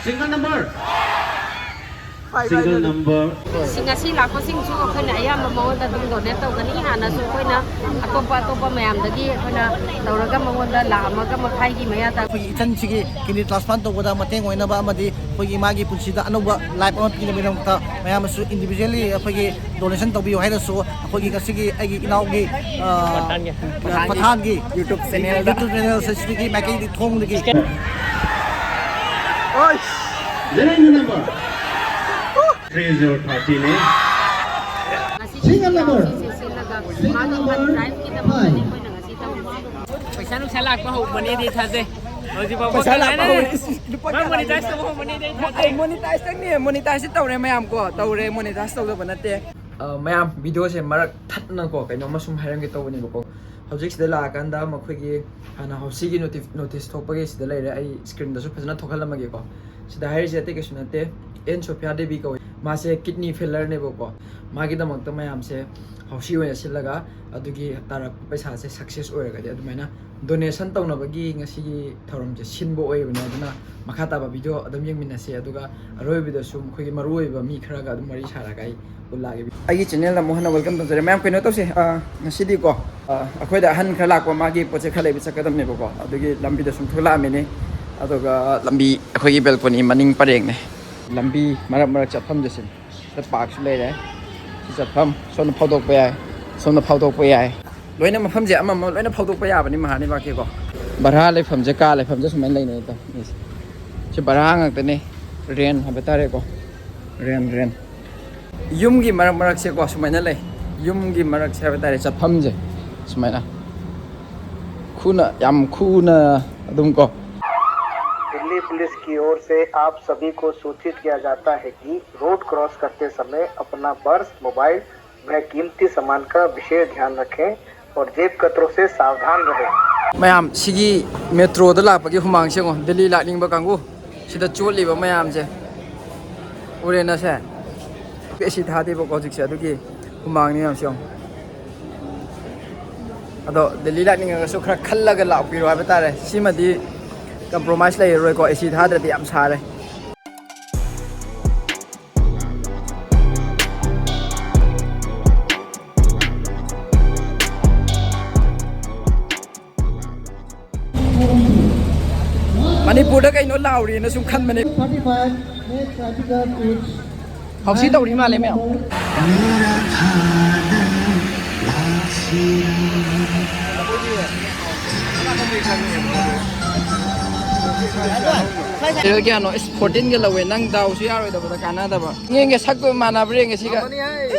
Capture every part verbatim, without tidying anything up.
Single number. Single number. ꯁꯤ ꯉꯁꯤ ꯂꯥꯛꯄꯁꯤꯡꯁꯨ ꯑꯩꯈꯣꯏꯅ ꯑꯌꯥꯝꯕ ꯃꯉꯣꯟꯗ ꯑꯗꯨꯝ ꯗꯣꯅꯦꯠ ꯇꯧꯒꯅꯤ꯫ ꯍꯥꯟꯅꯁꯨ ꯑꯩꯈꯣꯏꯅ ꯑꯇꯣꯞꯄ ꯑꯇꯣꯞꯄ ꯃꯌꯥꯝꯗꯒꯤ ꯑꯩꯈꯣꯏꯅ ꯇꯧꯔꯒ ꯃꯉꯣꯟꯗ ꯂꯥꯛ ꯑꯃꯒ ꯃꯈꯥꯏꯒꯤ ꯃꯌꯥꯗ ꯑꯩꯈꯣꯏꯒꯤ ꯏꯆꯟꯁꯤꯒꯤ ꯀꯤꯗꯅꯤ ꯇ꯭ꯔꯥꯟꯁꯄ꯭ꯂꯥꯟ ꯇꯧꯕꯗ ꯃꯇꯦꯡ ꯑꯣꯏꯅꯕ ꯑꯃꯗꯤ ꯑꯩꯈꯣꯏꯒꯤ ꯃꯥꯒꯤ ꯄꯨꯟꯁꯤꯗ ꯑꯅꯧꯕ ꯂꯥꯏꯐ ꯑꯃ ꯄꯤꯅꯕꯒꯤꯗꯃꯛꯇ ꯃꯌꯥꯝꯅꯁꯨ ꯏꯟꯗꯤꯕꯤꯖꯨꯋꯦꯜꯂꯤ ꯑꯩꯈꯣꯏꯒꯤ ꯗꯣꯅꯦꯁꯟ ꯇꯧꯕꯤꯌꯨ ꯍꯥꯏꯅꯁꯨ ꯑꯩꯈꯣꯏꯒꯤ ꯉꯁꯤꯒꯤ ꯑꯩꯒꯤ ꯏꯅꯥꯎꯒꯤ, ꯑ, ꯄꯊꯥꯟꯒꯤ ꯄꯊꯥꯟꯒꯤ YouTube channel ꯗ꯫ YouTube channel ꯁꯤꯒꯤ ꯃꯥꯏꯀꯩꯒꯤ ꯊꯣꯡꯗꯒꯤ ꯖꯦꯔꯦꯟꯗ꯭ꯔ ꯅꯝꯕꯔ ꯊ꯭ꯔꯤ ꯖꯤꯔꯣ ꯊꯥꯔꯇꯤꯅꯦ꯫ ꯉꯁꯤ ꯁꯤꯡꯒꯜ ꯅꯝꯕꯔ ꯁꯤꯜꯂꯒ ꯁꯤꯡꯒꯜ ꯃꯥꯒꯤ ꯅꯝꯕꯔ ꯐꯟ ꯗ꯭ꯔꯥꯏꯚꯀꯤꯗꯃꯛꯇꯅꯤ ꯐꯥꯏꯚ꯫ ꯑꯩꯈꯣꯏꯅ ꯉꯁꯤ ꯇꯧꯔꯤꯁꯦ꯫ ꯄꯩꯁꯥ ꯅꯨꯡꯁꯥ ꯂꯥꯛꯄ ꯍꯧꯕꯅꯦꯗꯤ ꯊꯥꯖꯩ꯫ ꯍꯧꯖꯤꯛ ꯐꯥꯎꯕ ꯄꯩꯁꯥ ꯂꯥꯛꯄ ꯀꯅꯥꯅ ꯍꯧꯔꯦ꯫ ꯃꯣꯅꯤꯇꯥꯏꯁ ꯇꯧꯕ ꯍꯧꯕꯅꯦꯗꯤ ꯑꯩ ꯊꯥꯖꯩ꯫ ꯃꯣꯅꯤꯇꯥꯏꯁ ꯇꯪꯅꯤ, ꯃꯣꯅꯤꯇꯥꯏꯁ ꯇꯧꯔꯦ ꯃꯌꯥꯝ ꯀꯣ, ꯇꯧꯔꯦ, ꯃꯣꯅꯤꯇꯥꯏꯁ ꯇꯧꯗꯕ ꯅꯠꯇꯦ꯫ ꯑ, ꯃꯌꯥꯝ, ꯚꯤꯗꯤꯑꯣꯁꯦ ꯃꯔꯛ ꯊꯠꯅꯀꯣ ꯀꯩꯅꯣꯝꯃ ꯁꯨꯝ ꯍꯥꯏꯔꯝꯒꯦ ꯇꯧꯕꯅꯦꯕꯀꯣ꯫ ꯍꯧꯖꯤꯛ ꯁꯤꯗ ꯂꯥꯛꯑꯀꯥꯟꯗ ꯃꯈꯣꯏꯒꯤ ꯍꯥꯟꯅ ꯍꯥꯎꯁꯤꯒꯤ ꯅꯣꯇꯤꯐ-, ꯅꯣꯇꯤꯁ ꯊꯣꯛꯄꯒꯤ ꯁꯤꯗ ꯂꯩꯔꯦ꯫ ꯑꯩ ꯁ꯭ꯀ꯭ꯔꯤꯟꯗꯁꯨ ꯐꯖꯅ ꯊꯣꯛꯍꯜꯂꯝꯃꯒꯦꯀꯣ꯫ ꯁꯤꯗ ꯍꯥꯏꯔꯤꯁꯦ ꯑꯇꯩ ꯀꯩꯁꯨ ꯅꯠꯇꯦ, ꯑꯦꯟ ꯁꯣꯐꯤꯌꯥ ꯗꯦꯕꯤ ꯀꯧꯋꯦ꯫ ꯃꯥꯁꯦ ꯀꯤꯗꯅꯤ ꯐꯦꯂꯔꯅꯦꯕꯀꯣ꯫ ꯃꯥꯒꯤꯗꯃꯛꯇ ꯃꯌꯥꯝꯁꯦ ꯍꯥꯎꯁꯤ ꯑꯣꯏꯅ ꯁꯤꯜꯂꯒ ꯑꯗꯨꯒꯤ ꯇꯥꯔꯛꯄ ꯄꯩꯁꯥꯁꯦ ꯁꯛꯁꯦꯁ ꯑꯣꯏꯔꯒꯗꯤ ꯑꯗꯨꯃꯥꯏꯅ ꯗꯣꯅꯦꯁꯟ ꯇꯧꯅꯕꯒꯤ ꯉꯁꯤꯒꯤ ꯊꯧꯔꯝꯁꯦ ꯁꯤꯟꯕ ꯑꯣꯏꯕꯅꯦ꯫ ꯑꯗꯨꯅ ꯃꯈꯥ ꯇꯥꯕ ꯚꯤꯗꯤꯑꯣ ꯑꯗꯨꯝ ꯌꯦꯡꯃꯤꯟꯅꯁꯦ, ꯑꯗꯨꯒ ꯑꯔꯣꯏꯕꯗꯁꯨ ꯃꯈꯣꯏꯒꯤ ꯃꯔꯨꯑꯣꯏꯕ ꯃꯤ ꯈꯔꯒ ꯑꯗꯨꯝ ꯋꯥꯔꯤ ꯁꯥꯔꯒ ꯑꯩ ꯎꯠꯂꯛꯑꯒꯦ꯫ ꯑꯩꯒꯤ ꯆꯦꯅꯦꯜꯗ ꯑꯃꯨꯛ ꯍꯟꯅ ꯋꯦꯜꯀꯝ ꯇꯧꯖꯔꯦ꯫ ꯃꯌꯥꯝ, ꯀꯩꯅꯣ ꯇꯧꯁꯦ, ꯑ, ꯉꯁꯤꯗꯤꯀꯣ, ꯑ, ꯑꯩꯈꯣꯏꯗ ꯑꯍꯟ ꯈꯔ ꯂꯥꯛꯄ, ꯃꯥꯒꯤ ꯄꯣꯠ ꯆꯩ ꯈꯔ ꯂꯩꯕ ꯆꯠꯀꯗꯕꯅꯦꯕꯀꯣ꯫ ꯑꯗꯨꯒꯤ ꯂꯝꯕꯤꯗ ꯁꯨꯝ ꯊꯣꯛꯂꯛꯑꯝꯃꯤꯅꯦ꯫ ꯑꯗꯨꯒ ꯂꯝꯕꯤ ꯑꯩꯈꯣꯏꯒꯤ ꯕꯦꯜꯀꯣꯅꯤ ꯃꯅꯤꯡ ꯄꯔꯦꯡꯅꯦ꯫ ꯂꯝꯕꯤ ꯃꯔꯛ ꯃꯔꯛ ꯆꯠꯐꯝꯁꯦ ꯁꯤꯅꯤ꯫ ꯁꯤꯗ ꯄꯥꯔꯛꯁꯨ ꯂꯩꯔꯦ꯫ ꯁꯤ ꯆꯠꯐꯝ ꯁꯣꯝꯗ ꯐꯥꯎꯗꯣꯛꯄ ꯌꯥꯏ, ꯁꯣꯝꯗ ꯐꯥꯎꯗꯣꯛꯄ ꯌꯥꯏ꯫ ꯂꯣꯏꯅ ꯃꯐꯝꯁꯦ ꯑꯃꯃꯝ ꯂꯣꯏꯅ ꯐꯥꯎꯗꯣꯛꯄ ꯌꯥꯕꯅꯤ ꯃꯍꯥꯅꯤꯕꯥꯛꯀꯤꯀꯣ꯫ ꯚꯔꯥ ꯂꯩꯐꯝꯁꯦ, ꯀꯥ ꯂꯩꯐꯝꯁꯦ ꯁꯨꯃꯥꯏꯅ ꯂꯩꯅꯩ ꯇꯧ꯫ ꯁꯤ ꯚꯔꯥ ꯉꯥꯛꯇꯅꯦ, ꯔꯦꯟ ꯍꯥꯏꯕ ꯇꯥꯔꯦꯀꯣ꯫ ꯔꯦꯟ, ꯔꯦꯟ꯫ ꯌꯨꯝꯒꯤ ꯃꯔꯛ ꯃꯔꯛꯁꯦꯀꯣ ꯁꯨꯃꯥꯏꯅ ꯂꯩ꯫ ꯌꯨꯝꯒꯤ ꯃꯔꯛꯁꯦ ꯍꯥꯏꯕ ꯇꯥꯔꯦ, ꯆꯠꯐꯝꯁꯦ ꯁꯨꯃꯥꯏꯅ ꯈꯨꯅ, ꯌꯥꯝ ꯈꯨꯅ ꯑꯗꯨꯝ ꯀꯣ꯫ दिल्ली पुलिस की ओर से आप सभी को सूचित किया जाता है कि रोड क्रॉस करते समय अपना पर्स, मोबाइल व कीमती सामान का विशेष ध्यान रखें और जेब कतरों से सावधान रहें। ꯃꯌꯥꯝ, ꯁꯤꯒꯤ ꯃꯦꯇ꯭ꯔꯣꯗ ꯂꯥꯛꯄꯒꯤ ꯍꯨꯃꯥꯡꯁꯦ ꯌꯦꯡꯉꯣ, ꯗꯤꯜꯂꯤ ꯂꯥꯛꯅꯤꯡꯕ ꯀꯥꯡꯕꯨ꯫ ꯁꯤꯗ ꯆꯣꯠꯂꯤꯕ ꯃꯌꯥꯝꯁꯦ ꯎꯔꯦꯅꯁꯦ꯫ ꯑꯦ ꯁꯤ ꯊꯥꯗꯦꯕꯀꯣ ꯍꯧꯖꯤꯛꯁꯦ, ꯑꯗꯨꯒꯤ ꯍꯨꯃꯥꯡꯅꯤ ꯃꯌꯥꯝꯁꯦ ꯌꯦꯡꯉꯣ꯫ ꯑꯗꯣ ꯗꯤꯜꯂꯤ ꯂꯥꯛꯅꯤꯡꯉꯒꯁꯨ ꯈꯔ ꯈꯜꯂꯒ ꯂꯥꯛꯄꯤꯔꯣ ꯍꯥꯏꯕ ꯇꯥꯔꯦ꯫ ꯁꯤꯃꯗꯤ ꯀꯝꯄ꯭ꯔꯣꯃꯥꯏꯁ ꯂꯩꯔꯔꯣꯏꯀꯣ, ꯑꯦ ꯁꯤ ꯊꯥꯗ꯭ꯔꯗꯤ ꯌꯥꯝ ꯁꯥꯔꯦ꯫ ꯃꯅꯤꯄꯨꯔꯗ ꯀꯩꯅꯣ ꯂꯥꯎꯔꯤꯅ ꯁꯨꯝ ꯈꯟꯕꯅꯦ꯫ ꯍꯧꯁꯤ ꯇꯧꯔꯤ ꯃꯥꯜꯂꯦ ꯃꯌꯥꯝ꯫ ꯀꯌꯥꯅꯣ? ꯏꯁ, ꯐꯣꯔꯇꯤꯟꯒ ꯂꯧꯋꯦ꯫ ꯅꯪ ꯗꯥꯎꯁꯨ ꯌꯥꯔꯣꯏꯗꯕꯗ ꯀꯥꯟꯅꯗꯕ꯫ ꯌꯦꯡꯒꯦ, ꯁꯛꯇꯣ ꯃꯥꯟꯅꯕ꯭ꯔꯥ ꯌꯦꯡꯒꯦ ꯁꯤꯒ꯫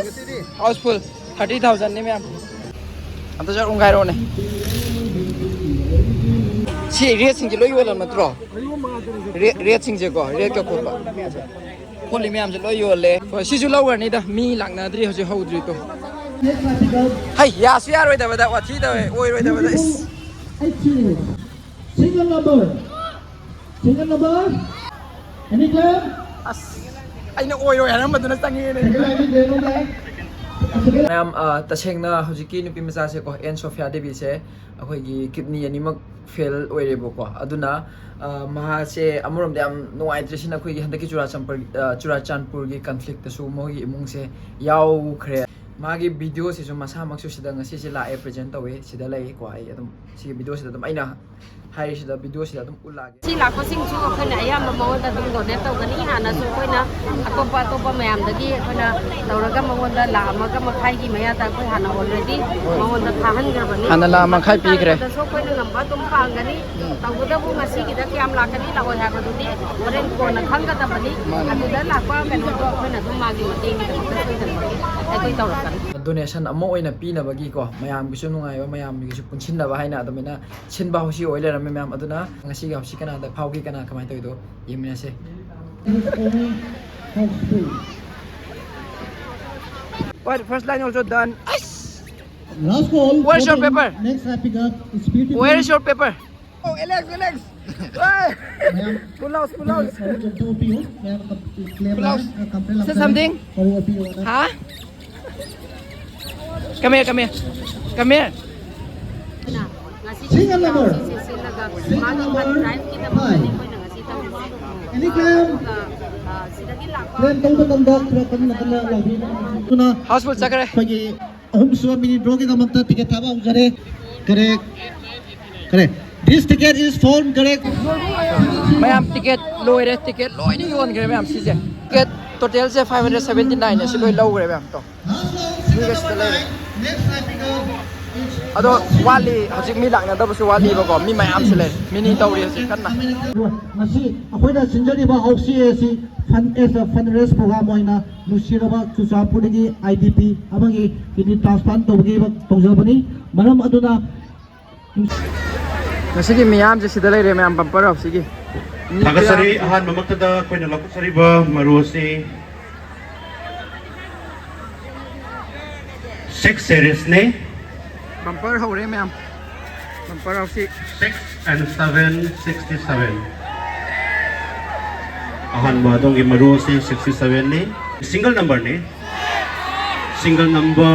ꯍꯥꯎꯁꯐꯨꯜ꯫ ꯊꯥꯔꯇꯤ ꯊꯥꯎꯖꯟꯅꯤ ꯃꯌꯥꯝ꯫ ꯑꯝꯇ ꯆꯠꯂꯨ ꯉꯥꯏꯔꯣꯅꯦ꯫ ꯁꯤ ꯔꯦꯠꯁꯤꯡꯁꯦ ꯂꯣꯏ ꯌꯣꯜꯂꯝ ꯅꯠꯇ꯭ꯔꯣ? ꯔꯦꯠ, ꯔꯦꯠꯁꯤꯡꯁꯦꯀꯣ, ꯔꯦꯠꯀ ꯈꯣꯠꯄ꯫ ꯈꯣꯠꯂꯤ ꯃꯌꯥꯝꯁꯦ ꯂꯣꯏ ꯌꯣꯜꯂꯦ꯫ ꯍꯣꯏ, ꯁꯤꯁꯨ ꯂꯧꯈ꯭ꯔꯅꯤꯗ꯫ ꯃꯤ ꯂꯥꯛꯅꯗ꯭ꯔꯤ ꯍꯧꯖꯤꯛ, ꯍꯧꯗ꯭ꯔꯤ ꯇꯣ꯫ ꯍꯩ, ꯌꯥꯁꯨ ꯌꯥꯔꯣꯏꯗꯕꯗ, ꯋꯥꯊꯤ ꯇꯧꯋꯦ, ꯑꯣꯏꯔꯣꯏꯗꯕꯗ꯫ ꯏꯁ꯫ Serial number. Serial number. Any claim? ꯑꯁ, ꯑꯩꯅ ꯑꯣꯏꯔꯣꯏ ꯍꯥꯏꯔꯝꯕꯗꯨꯅ ꯆꯪꯉꯦꯅꯦ꯫ Second line, any claim on that? ꯃꯌꯥꯝ, ꯑ, ꯇꯁꯦꯡꯅ ꯍꯧꯖꯤꯛꯀꯤ ꯅꯨꯄꯤ ꯃꯆꯥꯁꯦꯀꯣ, ꯑꯦꯟ ꯁꯣꯐꯤꯌꯥ ꯗꯦꯕꯤꯁꯦ ꯑꯩꯈꯣꯏꯒꯤ ꯀꯤꯗꯅꯤ ꯑꯅꯤꯃꯛ ꯐꯦꯜ ꯑꯣꯏꯔꯦꯕꯀꯣ꯫ ꯑꯗꯨꯅ, ꯑ, ꯃꯍꯥꯛꯁꯦ ꯑꯃꯔꯣꯝꯗ ꯌꯥꯝ ꯅꯨꯡꯉꯥꯏꯇ꯭ꯔꯤꯁꯤꯅ ꯑꯩꯈꯣꯏꯒꯤ ꯍꯟꯗꯛꯀꯤ ꯆꯨꯔꯥꯆꯥꯟꯄꯨꯔ, ꯑ, ꯆꯨꯔꯥꯆꯥꯟꯄꯨꯔꯒꯤ ꯀꯟꯐ꯭ꯂꯤꯛꯇꯁꯨ ꯃꯈꯣꯏꯒꯤ ꯏꯃꯨꯡꯁꯦ ꯌꯥꯎꯈ꯭ꯔꯦ꯫ ꯃꯥꯒꯤ ꯚꯤꯗꯤꯑꯣꯁꯤꯁꯨ ꯃꯁꯥꯃꯛꯁꯨ ꯁꯤꯗ ꯉꯁꯤꯁꯦ ꯂꯥꯛꯑꯦ, ꯄ꯭ꯔꯦꯖꯦꯟ ꯇꯧꯋꯦ, ꯁꯤꯗ ꯂꯩꯀꯣ꯫ ꯑꯩ ꯑꯗꯨꯝ ꯁꯤꯒꯤ ꯚꯤꯗꯤꯑꯣꯁꯤꯗ ꯑꯗꯨꯝ ꯑꯩꯅ ꯍꯥꯏꯔꯤꯁꯤꯗ ꯚꯤꯗꯤꯑꯣꯁꯤꯗ ꯑꯗꯨꯝ ꯎꯠꯂꯛꯑꯒꯦ꯫ ꯁꯤ ꯂꯥꯛꯄꯁꯤꯡꯁꯨ ꯑꯩꯈꯣꯏꯅ ꯑꯌꯥꯝꯕ ꯃꯉꯣꯟꯗ ꯑꯗꯨꯝ ꯗꯣꯅꯦꯠ ꯇꯧꯒꯅꯤ꯫ ꯍꯥꯟꯅꯁꯨ ꯑꯩꯈꯣꯏꯅ ꯑꯇꯣꯞꯄ ꯑꯇꯣꯞꯄ ꯃꯌꯥꯝꯗꯒꯤ ꯑꯩꯈꯣꯏꯅ ꯇꯧꯔꯒ ꯃꯉꯣꯟꯗ ꯂꯥꯛ ꯑꯃꯒ ꯃꯈꯥꯏꯒꯤ ꯃꯌꯥꯗ ꯑꯩꯈꯣꯏ ꯍꯥꯟꯅ ꯑꯣꯜꯔꯦꯗꯤ ꯃꯉꯣꯟꯗ ꯊꯥꯍꯟꯈ꯭ꯔꯕꯅꯤ꯫ ꯍꯥꯟꯅ ꯂꯥꯛ ꯃꯈꯥꯏ ꯄꯤꯈ꯭ꯔꯦ꯫ ꯃꯇꯨꯡ ꯇꯥꯔꯛꯄꯗꯁꯨ ꯑꯩꯈꯣꯏꯅ ꯉꯝꯕ ꯑꯗꯨꯝ ꯄꯥꯡꯒꯅꯤ꯫ ꯎꯝ꯫ ꯇꯧꯕꯇꯕꯨ ꯉꯁꯤꯒꯤꯗ ꯀꯌꯥꯝ ꯂꯥꯛꯀꯅꯤ ꯂꯥꯛꯑꯣꯏ ꯍꯥꯏꯕꯗꯨꯗꯤ ꯍꯣꯔꯦꯟ ꯀꯣꯟꯅ ꯈꯪꯒꯗꯕꯅꯤ꯫ ꯃꯥꯅꯤ꯫ ꯑꯗꯨꯗ ꯂꯥꯛꯄ ꯀꯩꯅꯣꯗꯣ ꯑꯩꯈꯣꯏꯅ ꯑꯗꯨꯝ ꯃꯥꯒꯤ ꯃꯇꯦꯡꯒꯤꯗꯃꯛꯇ ꯁꯣꯏꯗꯅꯃꯛꯀꯤ ꯑꯩꯈꯣꯏ ꯇꯧꯔꯛꯀꯅꯤ꯫ ꯗꯣꯅꯦꯁꯟ ꯑꯃ ꯑꯣꯏꯅ ꯄꯤꯅꯕꯒꯤꯀꯣ, ꯃꯌꯥꯝꯒꯤꯁꯨ ꯅꯨꯡꯉꯥꯏꯕ, ꯃꯌꯥꯝꯒꯤꯁꯨ ꯄꯨꯟꯁꯤꯟꯅꯕ ꯍꯥꯏꯅ ꯑꯗꯨꯃꯥꯏꯅ ꯁꯤꯟꯕ ꯍꯧꯁꯤ ꯑꯣꯏ ꯂꯩꯔꯝꯃꯦ ꯃꯌꯥꯝ꯫ ꯑꯗꯨꯅ ꯉꯁꯤꯒꯤ ꯍꯧꯁꯤ ꯀꯅꯥꯗ ꯐꯥꯎꯒꯦ, ꯀꯅꯥ ꯀꯃꯥꯏꯅ ꯇꯧꯔꯤꯗꯣ ꯌꯦꯡꯃꯤꯟꯅꯁꯦ꯫ What? First line also done. ꯑꯁ! Last call. Where's your paper? Next wrap it up. Speed. Where is your paper? Oh, Alex, Alex. Hey! Pull out, pull out. Pull out. Say something. Huh? Come here, come here. Come here. Single number. ꯁꯤꯜꯂꯒ ꯃꯥꯒꯤ ꯐꯟ ꯗ꯭ꯔꯥꯏꯚꯀꯤꯗꯃꯛꯇꯅꯤ ꯑꯩꯈꯣꯏꯅ ꯉꯁꯤ ꯇꯧꯔꯤꯁꯦ꯫ Any claim? ꯑꯗꯨꯒ, ꯑ, ꯁꯤꯗꯒꯤ ꯂꯥꯛꯄ claim ꯇꯧꯕ ꯃꯇꯝꯗ ꯈꯔ ꯀꯟꯅ ꯀꯟꯅ ꯂꯥꯎꯕꯤꯌꯨ꯫ ꯑꯗꯨꯅ ꯍꯥꯎꯁꯐꯨꯜ ꯆꯠꯈ꯭ꯔꯦ꯫ ꯑꯩꯈꯣꯏꯒꯤ ꯑꯍꯨꯝꯁꯨꯕ ꯃꯤꯅꯤ ꯗ꯭ꯔꯣꯒꯤꯗꯃꯛꯇ ꯇꯤꯀꯦꯠ ꯊꯥꯕ ꯍꯧꯖꯔꯦ꯫ Correct, correct. This ticket is found, correct. ꯃꯌꯥꯝ ꯇꯤꯀꯦꯠ ꯂꯣꯏꯔꯦ, ꯇꯤꯀꯦꯠ ꯂꯣꯏꯅ ꯌꯣꯟꯈ꯭ꯔꯦ ꯃꯌꯥꯝ꯫ ꯁꯤꯁꯦ ꯇꯤꯀꯦꯠ ꯇꯣꯇꯦꯜꯁꯦ ꯐꯥꯏꯚ ꯍꯟꯗ꯭ꯔꯦꯠ ꯁꯚꯦꯟꯇꯤ ꯅꯥꯏꯟꯅꯦ꯫ ꯁꯤ ꯂꯣꯏ ꯂꯧꯈ꯭ꯔꯦ ꯃꯌꯥꯝ꯫ ꯇꯣ ꯃꯤꯒ ꯁꯤꯗ ꯂꯩꯔꯦ꯫ ꯑꯗꯣ ꯋꯥꯠꯂꯤ, ꯍꯧꯖꯤꯛ ꯃꯤ ꯂꯥꯛꯅꯗꯕꯁꯨ ꯋꯥꯠꯂꯤꯕꯀꯣ, ꯃꯤ ꯃꯌꯥꯝꯁꯨ ꯂꯩ, ꯃꯤꯅꯤ ꯇꯧꯔꯤ ꯍꯧꯖꯤꯛ ꯀꯟꯅ꯫ ꯉꯁꯤ ꯑꯩꯈꯣꯏꯅ ꯁꯤꯟꯖꯔꯤꯕ ꯍꯥꯎꯁꯤ ꯑꯁꯤ fund, as a fund raise program ꯑꯣꯏꯅ ꯅꯨꯡꯁꯤꯔꯕ ꯆꯨꯔꯆꯥꯟꯄꯨꯔꯗꯒꯤ I D P ꯑꯃꯒꯤ kidney transplant ꯇꯧꯕꯒꯤ ꯇꯧꯖꯕꯅꯤ꯫ ꯃꯔꯝ ꯑꯗꯨꯅ ꯉꯁꯤꯒꯤ ꯃꯤꯌꯥꯝꯁꯦ ꯁꯤꯗ ꯂꯩꯔꯦ ꯃꯌꯥꯝ, ꯕꯝꯄꯔ ꯍꯥꯎꯁꯤꯒꯤ ꯃꯤ ꯊꯥꯒꯠꯆꯔꯤ꯫ ꯈꯨꯌꯥꯝꯁꯦ꯫ ꯑꯍꯥꯟꯕꯃꯛꯇꯗ ꯑꯩꯈꯣꯏꯅ ꯂꯧꯈꯠꯆꯔꯤꯕ ꯃꯔꯨ ꯑꯁꯤ six seriesꯅꯤ꯫ ꯕꯝꯄꯔ ꯍꯧꯔꯦ ꯃꯌꯥꯝ, bumper ꯍꯥꯎꯁꯤ꯫ Six and seven, sixty seven꯫ ꯑꯍꯥꯟꯕ ꯑꯗꯣꯝꯒꯤ ꯃꯔꯨ ꯑꯁꯤ sixty sevenꯅꯤ꯫ Single numberꯅꯤ꯫ Single number,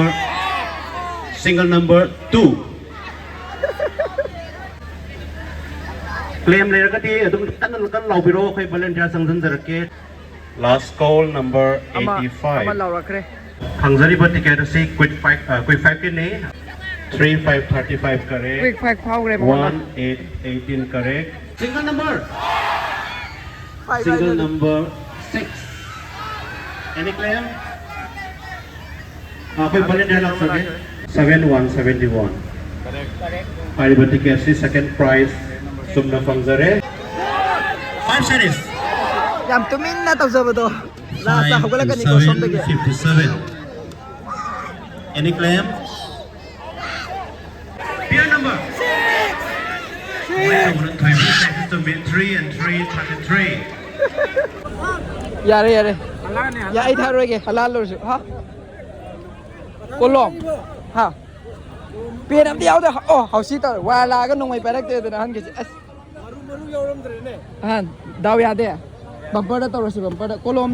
single number two꯫ Claim ꯂꯩꯔꯒꯗꯤ ꯑꯗꯨꯝ ꯀꯟꯅ ꯀꯟꯅ ꯂꯥꯎꯕꯤꯔꯣ, ꯑꯩꯈꯣꯏ volunteer ꯆꯪꯁꯤꯟꯖꯔꯛꯀꯦ꯫ Last call number ꯑꯃ, eighty five꯫ ꯑꯃ ꯂꯥꯎꯔꯛꯈ꯭ꯔꯦ꯫ ꯐꯪꯖꯔꯤꯕ ꯇꯤꯀꯦꯠ ꯑꯁꯤ quick five, ꯑ, quick fiveꯀꯤꯅꯤ꯫ Three five thirty five correct꯫ Quick five ꯐꯥꯎꯈ꯭ꯔꯦ ꯃꯉꯣꯟꯗ꯫ One eight eighteen correct꯫ Single number꯫ Five ꯍꯥꯏꯗꯨꯅꯤ꯫ Single number six꯫ Any claim? ꯑꯩꯈꯣꯏ volunteer ꯂꯥꯛꯆꯒꯦ꯫ Seven one seventy one꯫ ꯍꯥꯏꯔꯤꯕ ꯇꯤꯀꯦꯠꯁꯤ second prize ꯆꯨꯝꯅ ꯐꯪꯖꯔꯦ꯫ Five series꯫ ꯌꯥꯝ ꯇꯨꯃꯤꯟꯅ ꯇꯧꯖꯕꯗꯣ꯫ Last ꯍꯧꯒꯠꯂꯛꯀꯅꯤꯀꯣ ꯁꯣꯝꯗꯒꯤ꯫ Fifty seven꯫ Any claim? Pair number? Three and three, thirty three꯫ ꯌꯥꯔꯦ, ꯌꯥꯔꯦ꯫ ꯌꯥ, ꯑꯩ ꯊꯥꯔꯣꯏꯒꯦ, ꯍꯂꯥꯜ ꯑꯣꯏꯔꯁꯨ꯫ ꯍꯥ? ꯀꯣꯂꯣꯝ꯫ ꯍꯥ? ꯄꯦꯟ ꯑꯝꯇ ꯌꯥꯎꯗꯦ꯫ ꯑꯣ, ꯍꯥꯎꯁꯤ ꯇꯧꯔꯦ꯫ ꯋꯥ ꯂꯥꯛꯑꯒ ꯅꯣꯡꯃꯩ ꯄꯥꯏꯔꯛꯇꯦꯗꯅ ꯑꯍꯟꯒꯤꯁꯦ꯫ ꯑꯁ꯫ ꯑꯍꯟ, ꯗꯥꯎ ꯌꯥꯗꯦ꯫ ꯕꯝꯄꯔꯗ ꯇꯧꯔꯁꯤ, ꯕꯝꯄꯔꯗ꯫ ꯀꯣꯂꯣꯝ꯫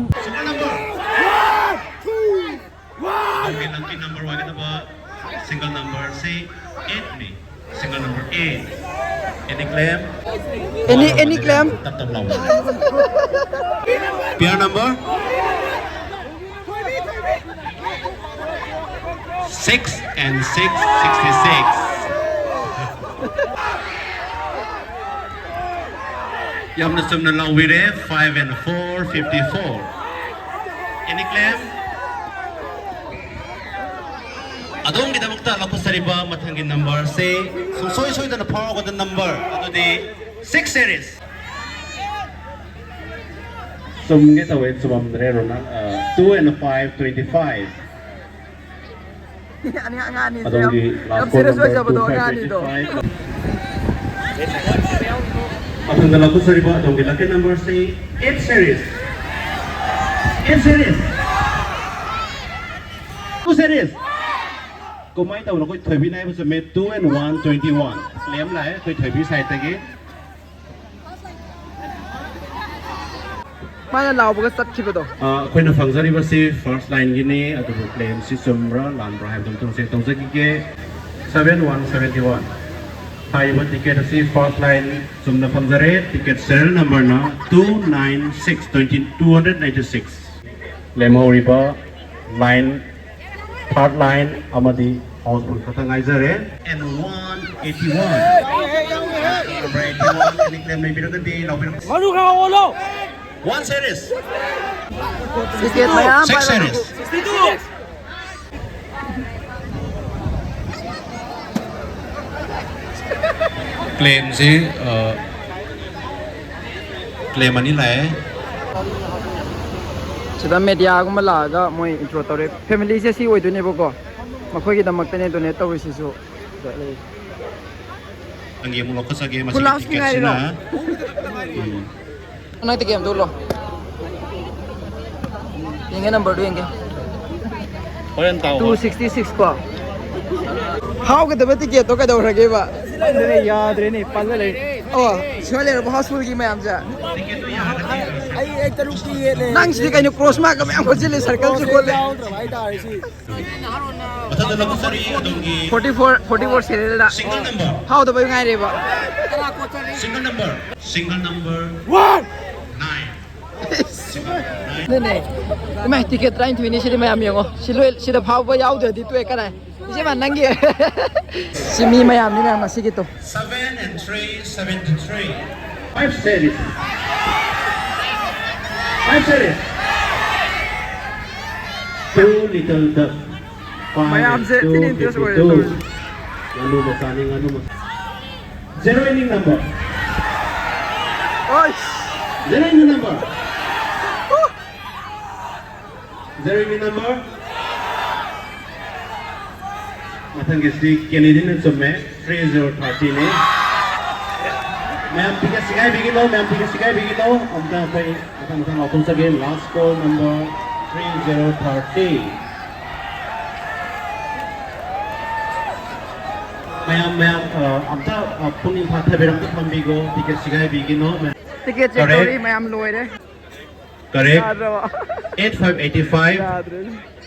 ꯑꯗꯣꯝꯒꯤ lucky number ꯑꯣꯏꯒꯗꯕ single numberꯁꯤ eightꯅꯤ꯫ Single number eight. Any claim? Any any claim? Tap tap lau. Pair number? Six and six, sixty-six. ꯌꯥꯝꯅ ꯆꯨꯝꯅ ꯂꯥꯎꯕꯤꯔꯦ, five and four, fifty-four. Any claim? ꯑꯗꯣꯝꯒꯤꯗꯃꯛꯇ ꯂꯧꯈꯠꯆꯔꯤꯕ ꯃꯊꯪꯒꯤ numberꯁꯤ ꯁꯨꯡꯁꯣꯏ ꯁꯣꯏꯗꯅ ꯐꯥꯎꯔꯒꯗ number ꯑꯗꯨꯗꯤ six series. ꯆꯨꯝꯒꯦ ꯇꯧꯋꯦ, ꯆꯨꯝꯃꯝꯗ꯭ꯔꯦ, ꯔꯣꯅꯥꯜ꯫ Two and five, twenty-five. ꯑꯅꯤ ꯑꯉꯥꯡ ꯑꯅꯤꯁꯦ ꯑꯗꯣꯝꯒꯤ ꯌꯥꯝ last call serious number ꯑꯣꯏꯖꯕꯗꯣ two five ꯑꯉꯥꯡ ꯑꯅꯤꯗꯣ꯫ twenty-five. ꯃꯊꯪꯗ ꯂꯧꯈꯠꯆꯔꯤꯕ ꯑꯗꯣꯝꯒꯤ lucky numberꯁꯤ eight series. Eight series. Two series. ꯀꯃꯥꯏꯅ ꯇꯧꯕꯅꯣ? ꯑꯩꯈꯣꯏ ꯊꯣꯏꯕꯤꯅ ꯍꯥꯏꯕ ꯆꯨꯝꯃꯦ, two and one, twenty-one. Claim ꯂꯥꯛꯑꯦ ꯑꯩꯈꯣꯏ ꯊꯣꯏꯕꯤ sideꯇꯒꯤ꯫ ꯃꯥꯅ ꯂꯥꯎꯕꯒ ꯆꯠꯈꯤꯕꯗꯣ꯫ ꯑ, ꯑꯩꯈꯣꯏꯅ ꯐꯪꯖꯔꯤꯕꯁꯤ first lineꯒꯤꯅꯤ, ꯑꯗꯨꯕꯨ claimꯁꯤ ꯆꯨꯝꯕ꯭ꯔꯥ ꯂꯥꯟꯕ꯭ꯔꯥ ꯍꯥꯏꯕꯗꯨ ꯑꯃꯨꯛꯇꯪ check ꯇꯧꯖꯈꯤꯒꯦ꯫ Seven one seventy one꯫ ꯍꯥꯏꯔꯤꯕ ticket ꯑꯁꯤ first line ꯆꯨꯝꯅ ꯐꯪꯖꯔꯦ꯫ Ticket serial numberꯅ two nine six twenty two hundred ninety six꯫ ꯂꯦꯝꯍꯧꯔꯤꯕ line, third line ꯑꯃꯗꯤ housefull ꯈꯛꯇ ꯉꯥꯏꯖꯔꯦ꯫ And one eighty one꯫ Number eighty one, any claim ꯂꯩꯕꯤꯔꯒꯗꯤ ꯂꯥꯎꯕꯤꯔꯛꯎ꯫ ꯃꯔꯨ ꯈꯔ ꯑꯣꯜꯂꯣ꯫ One series꯫ Ticket ꯃꯌꯥꯝ Six ꯄꯥꯏꯕ series꯫ Claimꯁꯤ, ꯑ, claim ꯑꯅꯤ ꯂꯥꯛꯑꯦ꯫ ꯁꯤꯗ mediaꯒꯨꯝꯕ ꯂꯥꯛꯑꯒ ꯃꯣꯏ intro ꯇꯧꯔꯦ꯫ Familyꯁꯦ ꯁꯤ ꯑꯣꯏꯗꯣꯏꯅꯦꯕꯀꯣ, ꯃꯈꯣꯏꯒꯤꯗꯃꯛꯇꯅꯦ donate ꯇꯧꯔꯤꯁꯤꯁꯨ꯫ ꯅꯪꯒꯤ ꯑꯃꯨꯛ ꯂꯧꯈꯠꯆꯒꯦ꯫ Full house ꯀꯤ ꯉꯥꯏꯔꯤꯔꯣ? ꯎꯝ꯫ ꯅꯪ ticket ꯑꯝꯇ ꯎꯠꯂꯣ꯫ ꯌꯦꯡꯒꯦ, numberꯗꯨ ꯌꯦꯡꯒꯦ꯫ ꯍꯣꯔꯦꯟ ꯇꯥꯎ꯫ Two sixty six ꯀꯣ꯫ ꯍꯥꯎꯒꯗꯕ ticketꯇꯣ ꯀꯩꯗꯧꯔꯒꯦꯕ? ꯈꯪꯗꯦꯅꯦ, ꯌꯥꯗ꯭ꯔꯦꯅꯦ, ꯄꯜꯂ ꯂꯩ꯫ ꯑꯣ, ꯁꯤꯃ ꯂꯩꯔꯕ housefullꯒꯤ ꯃꯌꯥꯝꯁꯦ꯫ ꯑꯩ ꯑꯩ ꯇꯔꯨꯛꯇꯤ ꯌꯦꯠꯂꯦ꯫ ꯅꯪꯁꯤꯗꯤ ꯀꯩꯅꯣ, ꯀ꯭ꯔꯣꯁ ꯃꯥꯔꯛ ꯃꯌꯥꯝ ꯈꯣꯠꯆꯤꯜꯂꯦ, ꯁꯔꯀꯜꯁꯨ ꯈꯣꯠꯂꯦ꯫ ꯌꯥꯎꯗ꯭ꯔꯕ ꯍꯥꯏꯇꯥꯔꯦ ꯁꯤ꯫ ꯃꯊꯪꯗ ꯂꯧꯊꯣꯛꯆꯔꯤ ꯑꯗꯣꯝꯒꯤ ꯐꯣꯔꯇꯤ ꯐꯣꯔ, ꯐꯣꯔꯇꯤ ꯐꯣꯔ ꯁꯦꯔꯤꯌꯦꯜꯗ ꯁꯤꯡꯒꯜ ꯅꯝꯕꯔ꯫ ꯐꯥꯎꯗꯕ ꯉꯥꯏꯔꯦꯕ꯫ Single number, single number one nine. ꯑꯗꯨꯅꯦ꯫ ꯏꯃꯥꯏ, ꯇꯤꯀꯦꯠ ꯇꯔꯥꯅꯤꯊꯣꯏꯅꯤ ꯁꯤꯗꯤ, ꯃꯌꯥꯝ ꯌꯦꯡꯉꯣ꯫ ꯁꯤ ꯂꯣꯏ-, ꯁꯤꯗ ꯐꯥꯎꯕ ꯌꯥꯎꯗ꯭ꯔꯗꯤ ꯇꯣꯛꯑꯦ, ꯀꯅꯥ? ꯏꯆꯦꯃ, ꯅꯪꯒꯤ꯫ ꯁꯤ ꯃꯤ ꯃꯌꯥꯝꯅꯤꯅ ꯉꯁꯤꯒꯤ ꯇꯣ꯫ Seven and three, seventy-three. Five series. Five series. Two little duck. Five ꯃꯌꯥꯝꯁꯦ and two, ꯊꯤꯅ interest ꯑꯣꯏꯔꯦ fifty-two. ꯇꯧꯔꯤꯁꯦ꯫ ꯉꯥꯅꯨ ꯃꯆꯥꯅꯤ, ꯉꯥꯅꯨ ꯃꯆꯥ꯫ Zero inning number. ꯑꯣꯏꯁ! Zero inning number. Zero inning number. ꯃꯊꯪꯒꯤꯁꯤꯗꯤ ꯀꯦꯅꯦꯗꯤꯅ ꯆꯨꯝꯃꯦ, three zero thirty ꯅꯤ꯫ ꯃꯌꯥꯝ ꯇꯤꯀꯦꯠ ꯁꯤꯒꯥꯏꯕꯤꯒꯅꯣ, ꯃꯌꯥꯝ ꯇꯤꯀꯦꯠ ꯁꯤꯒꯥꯏꯕꯤꯒꯅꯣ꯫ ꯑꯝꯇ ꯑꯩꯈꯣꯏ ꯃꯊꯪ ꯃꯊꯪ ꯂꯥꯎꯊꯣꯛꯆꯒꯦ꯫ Last call number three zero thirty꯫ ꯃꯌꯥꯝ, ꯃꯌꯥꯝ, ꯑ, ꯑꯝꯇ, ꯑ, ꯄꯨꯛꯅꯤꯡ ꯐꯥꯊꯕꯤꯔꯝ, ꯑꯝꯇ ꯐꯝꯕꯤꯈꯣ, ꯇꯤꯀꯦꯠ ꯁꯤꯒꯥꯏꯕꯤꯒꯤꯅꯣ꯫ ꯇꯤꯀꯦꯠ ꯆꯦꯛ ꯀꯔꯦ꯫ ꯇꯧꯔꯤ, ꯃꯌꯥꯝ ꯂꯣꯏꯔꯦ꯫ Correct. ꯌꯥꯗ꯭ꯔꯕ? Eight five eighty five, ꯌꯥꯗ꯭ꯔꯦ꯫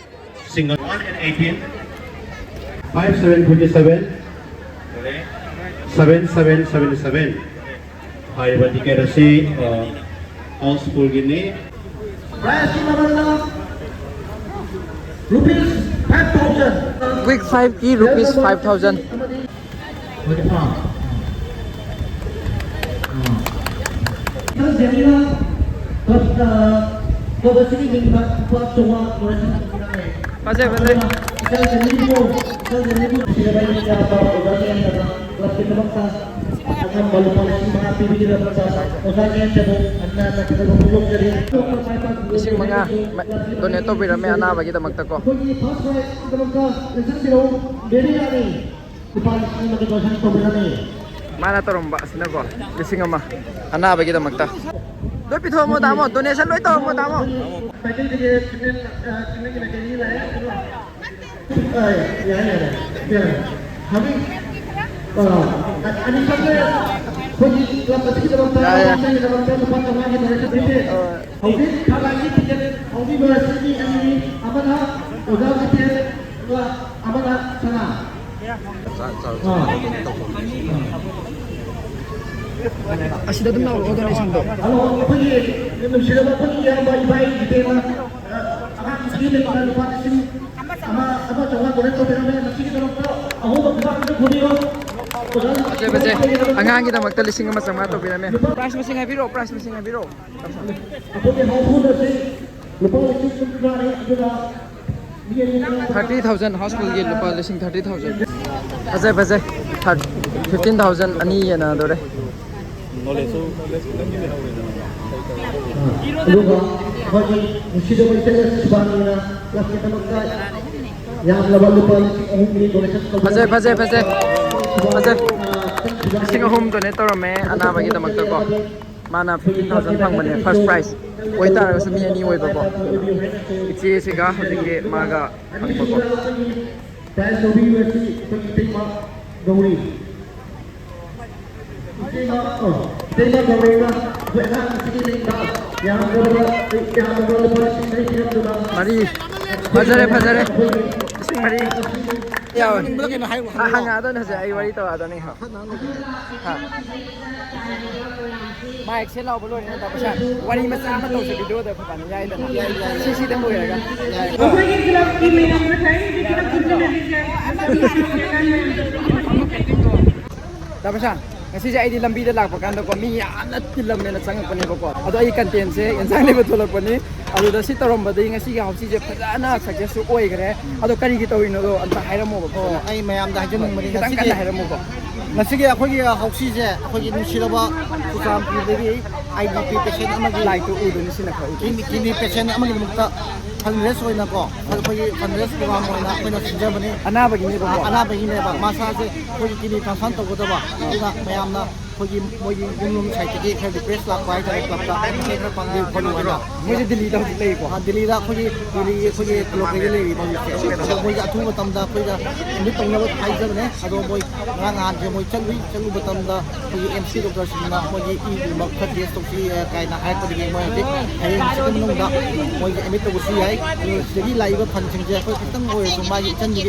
Single one and eighteen, five seven fifty seven, seven seven seven seven꯫ ꯍꯥꯏꯔꯤꯕ ꯇꯤꯀꯦꯠ ꯑꯁꯤ, ꯑ, ꯍꯥꯎꯁꯐꯨꯜꯒꯤꯅꯤ꯫ Prize ꯀꯤ ꯃꯃꯜꯅ rupees five thousand꯫ Week five ꯀꯤ rupees five thousand꯫ ꯐꯖꯩ, ꯐꯖꯩ꯫ ꯂꯤꯁꯤꯡ ꯃꯉꯥ ꯗꯣꯅꯦꯠ ꯇꯧꯕꯤꯔꯝꯃꯦ ꯑꯅꯥꯕꯒꯤꯗꯃꯛꯇꯀꯣ꯫ ꯂꯨꯄꯥ ꯂꯤꯁꯤꯡ ꯑꯃꯒꯤ ꯗꯣꯅꯦꯁꯟ ꯇꯧꯕꯤꯔꯝꯃꯤ꯫ ꯃꯥꯅ ꯇꯧꯔꯝꯕ ꯑꯁꯤꯅꯀꯣ, ꯂꯤꯁꯤꯡ ꯑꯃ ꯑꯅꯥꯕꯒꯤꯗꯃꯛꯇ꯫ ꯂꯣꯏ ꯄꯤꯊꯣꯛꯑꯝꯃꯣ ꯇꯥꯃꯣ, ꯗꯣꯅꯦꯁꯟ ꯂꯣꯏ ꯇꯧꯔꯝꯃꯣ ꯇꯥꯃꯣ꯫ ꯑ, ꯌꯥꯔꯦ, ꯌꯥꯔꯦ, ꯌꯥꯔꯦ꯫ ꯍꯧꯖꯤꯛ, ꯑ, ꯑꯅꯤ ꯆꯠꯂꯦ꯫ ꯑꯩꯈꯣꯏꯒꯤ ꯀ꯭ꯂꯕ ꯑꯁꯤꯒꯤꯗꯃꯛꯇ ꯌꯥꯏ, ꯌꯥꯏ꯫ ꯂꯨꯄꯥ ꯆꯥꯝꯃꯉꯥꯒꯤ ꯗꯣꯅꯦꯁꯟ ꯄꯤꯔꯦ꯫ ꯍꯣꯏ꯫ ꯍꯧꯖꯤꯛ ꯊꯥ ꯂꯥꯟꯒꯤ ꯇꯤꯀꯦꯠ ꯍꯧꯕꯤꯕ ꯑꯁꯤꯒꯤ ꯑꯅꯤꯅꯤ, ꯑꯃꯅ ꯑꯣꯖꯥ ꯇꯤꯀꯦꯠ, ꯑꯗꯨꯒ ꯑꯃꯅ ꯁꯅꯥ꯫ ꯆꯥ-, ꯆꯥ-, ꯑꯥ꯫ ꯑꯁꯤꯗ ꯑꯗꯨꯝ ꯂꯥꯎꯔꯛꯑꯣ, ꯗꯣꯅꯦꯁꯟꯗꯣ꯫ ꯍꯜꯂꯣ, ꯑꯩꯈꯣꯏꯒꯤ ꯅꯨꯡꯁꯤꯔꯕ ꯑꯩꯈꯣꯏꯒꯤ ꯏꯌꯥꯝꯕ ꯏꯕꯥꯏ ꯏꯕꯦꯝꯃ, ꯑ, ꯑꯉꯥꯡ ꯅꯨꯄꯤ ꯑꯃ ꯂꯨꯄꯥ ꯂꯤꯁꯤꯡ ꯑꯃ, ꯑꯃ ꯆꯥꯝꯃꯉꯥ ꯗꯣꯅꯦꯠ ꯇꯧꯕꯤꯔꯝꯃꯦ꯫ ꯃꯁꯤꯒꯤꯗꯃꯛꯇ ꯑꯍꯧꯕ ꯈꯨꯗꯥꯡꯁꯤꯗ ꯈꯨꯗꯤꯡꯃꯛ ꯑꯣꯖꯥ ꯐꯖꯩ, ꯐꯖꯩ꯫ ꯑꯉꯥꯡꯒꯤꯗꯃꯛꯇ ꯂꯤꯁꯤꯡ ꯑꯃ ꯆꯥꯝꯃꯉꯥ ꯇꯧꯕꯤꯔꯝꯃꯦ꯫ ꯄ꯭ꯔꯥꯏꯁ ꯃꯁꯤꯡ ꯍꯥꯏꯕꯤꯔꯛꯑꯣ, ꯄ꯭ꯔꯥꯏꯁ ꯃꯁꯤꯡ ꯍꯥꯏꯕꯤꯔꯛꯑꯣ꯫ ꯑꯩꯈꯣꯏꯒꯤ ꯍꯥꯎꯁꯐꯨꯜ ꯑꯁꯤ ꯂꯨꯄꯥ ꯂꯤꯁꯤꯡ ꯀꯨꯟꯊ꯭ꯔꯥꯅꯤ, ꯑꯗꯨꯅ ꯃꯤ ꯑꯅꯤ ꯊꯥꯔꯇꯤ ꯊꯥꯎꯖꯟ ꯍꯥꯎꯁꯐꯨꯜꯒꯤ ꯂꯨꯄꯥ ꯂꯤꯁꯤꯡ ꯊꯥꯔꯇꯤ ꯊꯥꯎꯖꯟ꯫ ꯐꯖꯩ, ꯐꯖꯩ꯫ ꯊꯥꯔ-, ꯐꯤꯐꯇꯤꯟ ꯊꯥꯎꯖꯟ ꯑꯅꯤ ꯌꯦꯟꯅꯗꯣꯔꯦ꯫ ꯑꯗꯨꯒ ꯑꯩꯈꯣꯏꯒꯤ ꯅꯨꯡꯁꯤꯖꯕ ꯏꯆꯦ ꯁꯤꯕꯥꯅꯤꯅ ꯀ꯭ꯂꯕꯀꯤꯗꯃꯛꯇ ꯌꯥꯝꯂꯕ ꯂꯨꯄꯥ ꯂꯤꯁꯤꯡ ꯑꯍꯨꯝꯒꯤ ꯗꯣꯅꯦꯁꯟ ꯇꯧꯕꯤꯔꯝꯃꯤ꯫ ꯐꯖꯩ, ꯐꯖꯩ, ꯐꯖꯩ꯫ ꯐꯖꯩ꯫ ꯂꯤꯁꯤꯡ ꯑꯍꯨꯝ ꯗꯣꯅꯦꯠ ꯇꯧꯔꯝꯃꯦ ꯑꯅꯥꯕꯒꯤꯗꯃꯛꯇꯀꯣ꯫ ꯃꯥꯅ ꯐꯤꯐꯇꯤꯟ ꯊꯥꯎꯖꯟ ꯐꯪꯕꯅꯦ, ꯐꯥꯔꯁ ꯄ꯭ꯔꯥꯏꯖ ꯑꯣꯏꯇꯥꯔꯒꯁꯨ ꯃꯤ ꯑꯅꯤ ꯑꯣꯏꯕꯀꯣ꯫ ꯏꯆꯦꯁꯤꯒ ꯍꯧꯖꯤꯛꯀꯤ ꯃꯥꯒ ꯐꯪꯕꯀꯣ꯫ ꯄ꯭ꯔꯥꯏꯖ ꯂꯧꯕꯤꯔꯤꯕꯁꯤ ꯑꯩꯈꯣꯏꯒꯤ ꯏꯇꯩꯃ ꯒꯧꯔꯤ꯫ ꯏꯇꯩꯃ, ꯑꯣ, ꯏꯇꯩꯃ ꯒꯧꯔꯤꯅ ꯑꯩꯈꯣꯏ ꯑꯉꯥꯡ ꯑꯁꯤꯒꯤ ꯃꯤꯡꯗ ꯌꯥꯝꯗ꯭ꯔꯕꯗ, ꯌꯥꯝꯗ꯭ꯔꯕꯗ ꯂꯨꯄꯥ ꯂꯤꯁꯤꯡ ꯃꯔꯤ ꯄꯤꯔꯝꯗꯨꯅ ꯃꯔꯤ꯫ ꯐꯖꯔꯦ, ꯐꯖꯔꯦ꯫ ꯂꯤꯁꯤꯡ ꯃꯔꯤ ꯌꯥꯎꯋꯦ꯫ ꯍꯪꯅꯤꯡꯕꯗꯣ ꯀꯩꯅꯣ ꯍꯥꯏꯔꯣ, ꯍꯪꯉꯛꯑꯣ꯫ ꯍꯪꯉꯛꯑꯗꯣꯏꯅꯦ ꯍꯧꯖꯤꯛ, ꯑꯩ ꯋꯥꯔꯤ ꯇꯧꯔꯛꯑꯗꯣꯏꯅꯦ꯫ ꯍꯥ꯫ ꯃꯥꯏꯛꯁꯦ ꯂꯥꯎꯕ ꯂꯣꯏꯔꯦ ꯅꯠꯇ꯭ꯔꯥ, ꯄꯩꯁꯥ? ꯋꯥꯔꯤ ꯃꯆꯥ ꯑꯃ ꯇꯧꯁꯦ ꯚꯤꯗꯤꯑꯣꯗ ꯐꯖꯅ, ꯌꯥꯏꯗꯅ? ꯁꯤꯁꯤꯗ ꯂꯣꯏꯔꯒ꯫ ꯑꯩꯈꯣꯏꯒꯤ ꯀ꯭ꯂꯕꯀꯤ ꯃꯌꯥꯝ ꯉꯁꯥꯏ ꯈꯔ ꯈꯟꯖꯤꯟꯅꯔꯤꯁꯦ꯫ ꯗꯥ ꯄ꯭ꯔꯁꯥꯟ, ꯉꯁꯤꯁꯦ ꯑꯩꯗꯤ ꯂꯝꯕꯤꯗ ꯂꯥꯛꯄ ꯀꯥꯟꯗꯀꯣ, ꯃꯤ ꯌꯥꯝꯅ ꯇꯤꯜꯂꯝꯃꯦꯅ ꯆꯪꯉꯛꯄꯅꯦꯕꯀꯣ꯫ ꯑꯗꯣ ꯑꯩ ꯀꯟꯇꯦꯟꯁꯦ ꯌꯦꯟꯁꯥꯡ ꯂꯩꯕ ꯊꯣꯛꯂꯛꯄꯅꯤ꯫ ꯑꯗꯨꯗ ꯁꯤ ꯇꯧꯔꯝꯕꯗꯒꯤ ꯉꯁꯤꯒꯤ ꯍꯥꯎꯁꯤꯁꯦ ꯐꯖꯅ ꯁꯛꯁꯦꯁꯁꯨ ꯑꯣꯏꯈ꯭ꯔꯦ꯫ ꯑꯗꯣ ꯀꯔꯤꯒꯤ ꯇꯧꯔꯤꯅꯣꯗꯣ ꯑꯝꯇ ꯍꯥꯏꯔꯝꯃꯣꯕꯀꯣ꯫ ꯑꯣ, ꯑꯩ ꯃꯌꯥꯝꯗ ꯍꯥꯏꯖꯅꯤꯡꯕꯅꯤ, ꯈꯤꯇꯪ ꯉꯁꯤꯒꯤ, ꯀꯟꯅ ꯍꯥꯏꯔꯝꯃꯣꯀꯣ꯫ ꯉꯁꯤꯒꯤ ꯑꯩꯈꯣꯏꯒꯤ ꯍꯥꯎꯁꯤꯁꯦ ꯑꯩꯈꯣꯏꯒꯤ ꯅꯨꯡꯁꯤꯔꯕ ꯆꯨꯔꯆꯥꯟꯄꯨꯔꯗꯒꯤ ꯑꯥꯏ ꯗꯤ ꯄꯤ ꯄꯦꯁꯦꯟ ꯑꯃꯒꯤ ꯂꯥꯏꯠꯇꯨ ꯎꯗꯣꯏꯅꯤ, ꯁꯤꯅ ꯈꯔ ꯎꯗꯣꯏꯅꯤ꯫ ꯀꯤꯗꯅꯤ ꯄꯦꯁꯦꯟ ꯑꯃꯒꯤꯗꯃꯛꯇ ꯐꯟꯗ꯭ꯔꯦꯁ ꯑꯣꯏꯅꯀꯣ, ꯑꯩꯈꯣꯏꯒꯤ ꯐꯟꯗ꯭ꯔꯦꯁ ꯄ꯭ꯔꯣꯒ꯭ꯔꯥꯝ ꯑꯣꯏꯅ ꯑꯩꯈꯣꯏꯅ ꯁꯤꯟꯖꯕꯅꯤ꯫ ꯑꯅꯥꯕꯒꯤꯅꯦꯕꯀꯣ? ꯑ, ꯑꯅꯥꯕꯒꯤꯅꯦꯕ꯫ ꯃꯁꯥꯁꯦ ꯑꯩꯈꯣꯏꯒꯤ ꯀꯤꯗꯅꯤ ꯇ꯭ꯔꯥꯟꯁꯄ꯭ꯂꯥꯟ ꯇꯧꯒꯗꯕ꯫ ꯑꯗꯨꯅ ꯃꯌꯥꯝꯅ ꯑꯩꯈꯣꯏꯒꯤ ꯃꯣꯏꯒꯤ ꯌꯨꯝ ꯌꯨꯝ ꯁꯥꯏꯠꯇꯒꯤ ꯈꯔ ꯔꯤꯀ꯭ꯋꯦꯁ ꯂꯥꯛꯄ ꯍꯥꯏꯇꯥꯔꯦ, ꯀ꯭ꯂꯕꯇ ꯃꯇꯦꯡ ꯈꯔ ꯄꯥꯡꯕꯤꯌꯨ ꯈꯣꯠꯂꯨ ꯍꯥꯏꯅ꯫ ꯃꯣꯏꯁꯦ ꯗꯤꯜꯂꯤꯗ ꯍꯧꯖꯤꯛ ꯂꯩꯀꯣ? ꯑ, ꯗꯤꯜꯂꯤꯗ ꯑꯩꯈꯣꯏꯒꯤ, ꯗꯤꯜꯂꯤꯒꯤ ꯑꯩꯈꯣꯏꯒꯤ ꯀꯣꯂꯣꯀꯦꯜꯗ ꯂꯩꯔꯤꯕ ꯍꯧꯖꯤꯛꯁꯦ꯫ ꯑꯗꯣ ꯃꯣꯏꯁꯦ ꯑꯊꯨꯕ ꯃꯇꯝꯗ ꯑꯩꯈꯣꯏꯗ ꯑꯦꯗꯃꯤꯠ ꯇꯧꯅꯕ ꯍꯥꯏꯖꯕꯅꯦ꯫ ꯑꯗꯣ ꯃꯣꯏ ꯉꯔꯥꯡ ꯅꯍꯥꯟꯁꯦ ꯃꯣꯏ ꯆꯠꯂꯨꯏ, ꯆꯠꯂꯨꯕ ꯃꯇꯝꯗ ꯑꯩꯈꯣꯏꯒꯤ ꯑꯦꯝ ꯁꯤ ꯗꯣꯛꯇꯔꯁꯤꯡꯅ ꯃꯣꯏꯒꯤ ꯏꯒꯨꯝꯕ ꯈꯔ ꯇꯦꯁ ꯇꯧꯁꯤ, ꯑ, ꯀꯥꯏꯅ ꯍꯥꯏꯔꯛꯄꯗꯒꯤ ꯃꯣꯏ ꯍꯧꯖꯤꯛ ꯍꯌꯦꯡ ꯍꯪꯆꯤꯠꯀꯤ ꯃꯅꯨꯡꯗ ꯃꯣꯏꯁꯦ ꯑꯦꯗꯃꯤꯠ ꯇꯧꯕꯁꯨ ꯌꯥꯏ꯫ ꯑꯗꯨ ꯁꯤꯗꯒꯤ ꯂꯥꯛꯏꯕ ꯐꯟꯁꯤꯡꯁꯦ ꯑꯩꯈꯣꯏ ꯈꯤꯇꯪ ꯑꯣꯏꯔꯁꯨ ꯃꯥꯒꯤ ꯏꯆꯟꯒꯤ,